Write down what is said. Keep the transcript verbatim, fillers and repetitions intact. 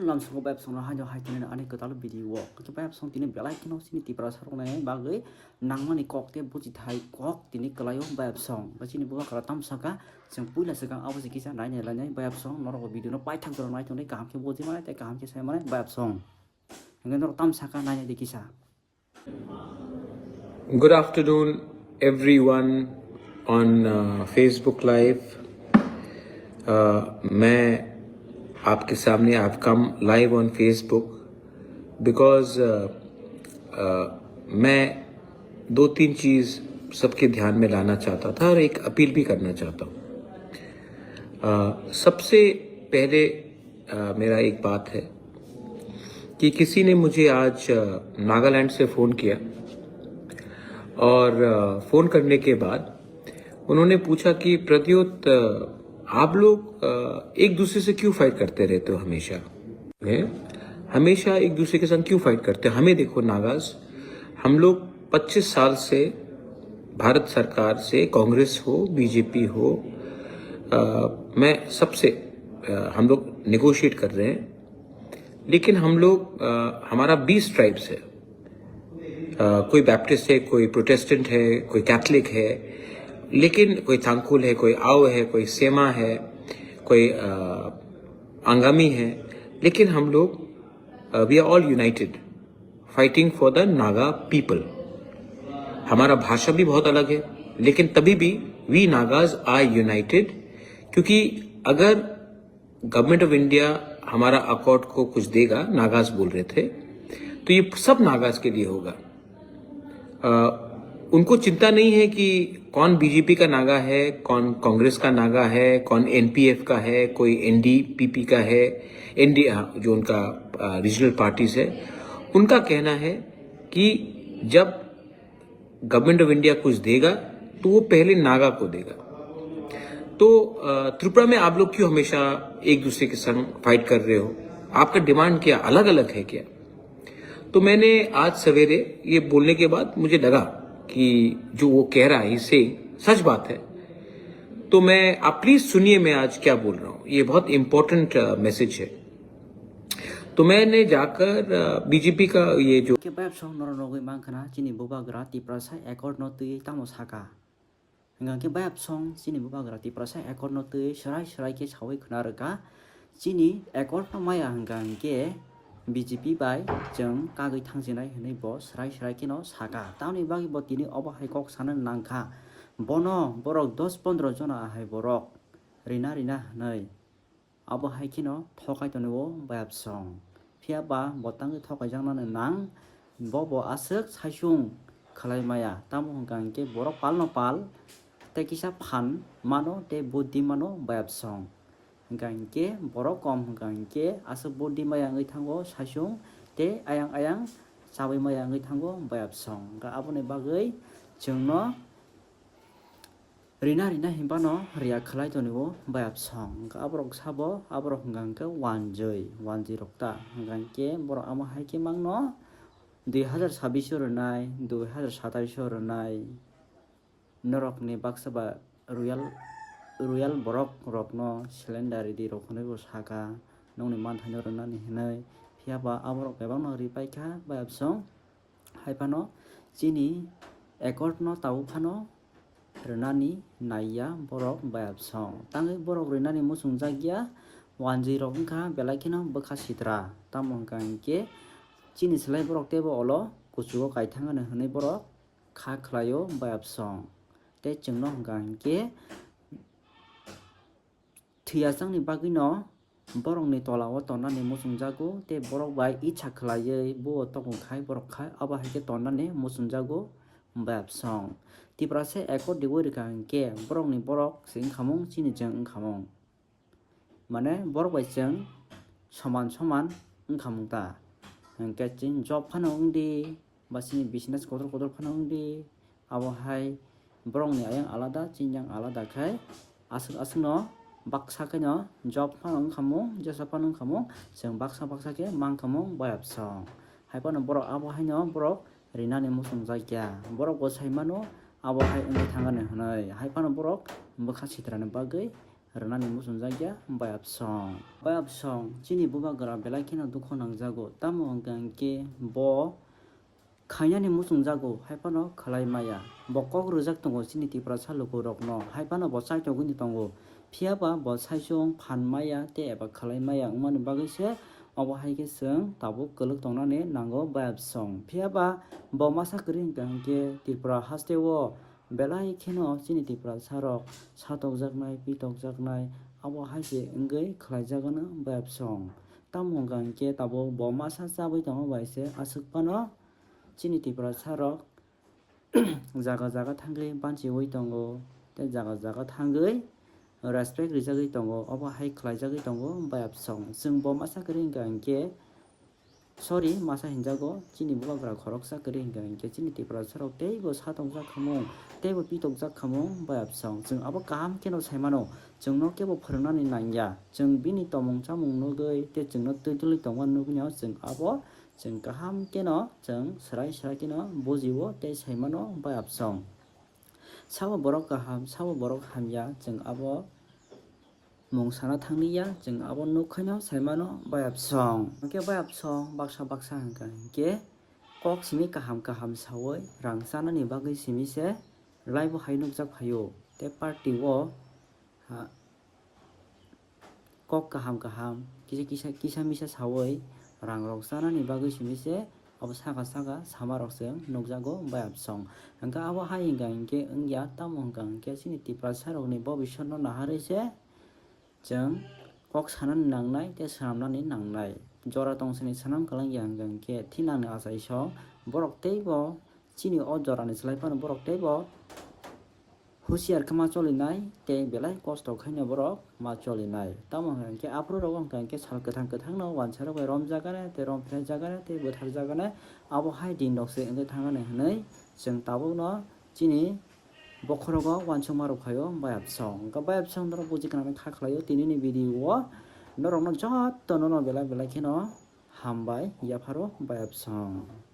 Lamsongo bayapsongno haino hai tini ani kwtal video o. Khe bayapsong tini belai kheno chini Tiprasa rokni bagwi nangmani kok tei bujithai kok tini kwlaio bayapsong. Khe chini bubagra tamsaka chwng puila swkang abo se kisa nainai lainai bayapsong norok video no paithak jora nai tongdi kaham khe bujimanai tei kaham khe saimanai bayapsong. Hingkhe norok tamsaka nainai di kisa. Good afternoon, everyone on uh, Facebook Live. Uh, मैं आपके सामने I've come live on Facebook because uh, uh, मैं दो तीन चीज़ सबके ध्यान में लाना चाहता था और एक अपील भी करना चाहता हूँ। Uh, सबसे पहले uh, मेरा एक बात है कि किसी ने मुझे आज uh, नागालैंड से फ़ोन किया और uh, फ़ोन करने के बाद उन्होंने पूछा कि प्रद्योत uh, आप लोग uh, एक दूसरे से क्यों फाइट करते रहते हो हमेशा? हैं? हमेशा एक दूसरे के साथ क्यों फाइट करते हो? हमें देखो नागाज, हम लोग पच्चीस साल से भारत सरकार से, कांग्रेस हो, बीजेपी हो, अ, मैं सबसे, अ, हम लोग नेगोशिएट कर रहे हैं, लेकिन हम लोग, अ, हमारा बीस ट्राइब्स है। अ, कोई बैप्टिस्ट है, कोई प्रोटेस्टेंट है, कोई कैथलिक है, लेकिन कोई तांकुल है, कोई आओ है, कोई सेमा है, कोई अ, आंगामी है, लेकिन हम लोग, we are all united fighting for the Naga people। हमारा भाषा भी बहुत अलग है, लेकिन तभी भी we Nagas are united। क्योंकि अगर गवर्नमेंट ऑफ इंडिया हमारा अकॉर्ड को कुछ देगा, नागाज बोल रहे थे, तो ये सब नागाज के लिए होगा। अ, उनको चिंता नहीं है कि कौन बीजेपी का नागा है, कौन कांग्रेस का नागा है, कौन एनपीएफ का है, कोई एनडीपीपी का है, एनडी हाँ, जो उनका रीजनल पार्टीज है, उनका कहना है कि जब गवर्नमेंट ऑफ इंडिया कुछ देगा तो वो पहले नागा को देगा। तो अ, त्रिपुरा में आप लोग क्यों हमेशा एक दूसरे के संग फाइट कर रहे हो? आपका डिमांड क्या अलग अलग है क्या? तो मैंने आज सवेरे ये बोलने के बाद मुझे लगा कि जो वो कह रहा है, इससे सच बात है। तो मैं, आप प्लीज सुनिए मैं आज क्या बोल रहा हूँ। ये बहुत इंपॉर्टेंट मैसेज है। तो मैंने जाकर बीजेपी का ये जो Khe bayapsong norok nugwi mankha na chini bubagra Tiprasa accord no twi tamo saka. Hingkha khe bayapsong chini bubagra Tiprasa accord no twi swrai swrai khe sawi khna rwkha. Chini accord no maya hingkha hinkhe B J P bai chwng kagwi thangsinai hwnwi bo swrai swrai kheno saka. Tamoni bagwi bo tini obo hai kok sana nangkha. Bono borok dos pondro jona hai borok rina rina hwnwi. Abo hai kheno thokai tonwi o bayapsong. Phiya ba bo tangwi thokai jaknani nang, bo bo aswk saisung khlai maya. Tamo hwnkha hinkhe borok palno pal tei kisa phan mano tei buddi mano bayapsong. Hwnkha hinkhe borok kom hwnkha hinkhe aswk buddi maya wngwi thango saisung tei ayang ayang chawi maya wngwi thango bayapsong. Hwnkha aboni bagwi chwngno rina rina hinphano riya khlai tonwi o bayapsong. Hwnkha aborok sabo, aborok hwnkha hinkhe wanjwi, wanjwi rok ta. Hwnkha hinkhe borok amo hai khe mangno dui hazar sabbish o rwnai, dui hazar satais o rwnai. Norokni baksa ba royal, royal borok rokno cylinder ridi rok hwnwi bo saka, nokni manthaino rwnani hwnwi. Phiya ba aborok bebakno ri paikha bayapsong. Hai phano chini accord no tabuk phano rwnani naiya borok bayapsong. Tangwi borok rwnani muchungjakya wanjwi rok wngkha belai kheno bwkha sitra. Tamo hwnkha hinkhe chini slai borok teibo olo kuchugo kaithangani hwnwi borok kha khlaio bayapsong. Tei chwngno hwnkha hinkhe thwiyachangni bagwino borokni tolao tonnani muchungjago tei borok bai icha khlaiwi buo tongmung khai borok khai abo hai khe tonnani muchungjago bayapsong. Tiprasa accord diwi rwkha hinkhe borokni borok se wngkhamung chini chwng wngkhamung. Mane borok bai chwng soman soman wngkhamung ta. Hinkhe chini job phano wngdi, ba chini business kotor kotor phano wngdi, abo hai borokni ayang alada, chini yang alada khai aswk aswkno baksa khaino job phano wngkhamung, jesa phano wngkhamung, chwng baksa baksa khe mankhamung bayapsong. Hai phano borok abo haino borok rinani muchungjakya. Borok bo sai mano abo hai wngwi thangani hwnwi. Hai phano borok bwkha sitrani bagwi rwnani muchungjakya bayapsong. Bayapsong chini bubagra belai kheno dukho nangjago, tamo hwnkha hwnkhe bo khainani muchungjago, hai phano khlai maya. Bo kok rwjak tongo chini Tiprasa lukurokno, hai phano bo chaitogwini tongo. Phiya ba bo saichung phan maya tei eba khlai maya wngmani bagwi se obo hai khe chwng tabuk kwlwk tongnani nango bayapsong. Phiya ba bo masa kwrwi hwnkha hwnkhe Tripura hasteo belai kheno chini Tiprasa rok satokjaknai, pitokjaknai, abo hai se wngwi khlaijakgano bayapsong. Tamo hwnkha hwnkhe tabuk bo masa chabwi tongma bai se aswk phano chini Tiprasa rok jaga jaga thangwi banchiwi tongo, tei jaga jaga thangwi respect rijagwi tongo, obo hai khlaijagwi tongo bayapsong. Chwng bo masa kwrwi hwnkha hwnkhe, sorry, masa hinjago, chini bubagra khoroksa kwrwi hwnkha hwnkhe chini Tiprasa rok teibo satokjak khamung, teibo pitokjak khamung bayapsong. Chwng abo kaham kheno saimano, chwngno kebo phwrwngnani nangya. Chwng bini tomung chamung nugwi tei chwngno twi twlwi tongma nugwino chwng abo chwng kaham kheno chwng swrai swrai kheno bujiwo tei saimano bayapsong. Sabo borok kaham, sabo borok hamya, chwng abo mung sana thangli ya, chwng abo nukhaino saimano bayapsong. Hwnkhe bayapsong baksa baksa hwnkha hwnkhe kok simi kaham kaham sawi rang chanani bagwi simi se live o hai nukjak phaio. Tei party o, ha, kok kaham kaham kisa kisa kisa misa sawi rang rok chanani bagwi simi se abo saka saka sama rok se nukjago bayapsong. Hwnkhe abo hai hwnkha hwnkhe wngya, tamo hwnkha hwnkhe chini Tiprasa rokni bobisor no naharwi se chwng kok sanani nangnai tei swnamnani nangnai. Jora tongsani swnam kwlangya hwnkha hwnkhe thinangni achaisong borok teibo chini o jorani slai phano borok teibo husiar khe ma cholinai tei belai kosto khaino borok ma cholinai. Tamo hwnkha hwnkhe aphuru rogo hwnkha hwnkhe sal kwthang kwthangno wansa rok bai romjagani tei romphrai jagani tei bwthar jagani, abo hai din rok se wngwi thangani hwnwi chwng tabukno chini bokhorogo uansukma rok phaio bayapsong. Hwnkhe bayapsong norok buji gwnangni kha khlaio tinini video o norokno jotono no belai belai kheno hambai yapharo bayapsong.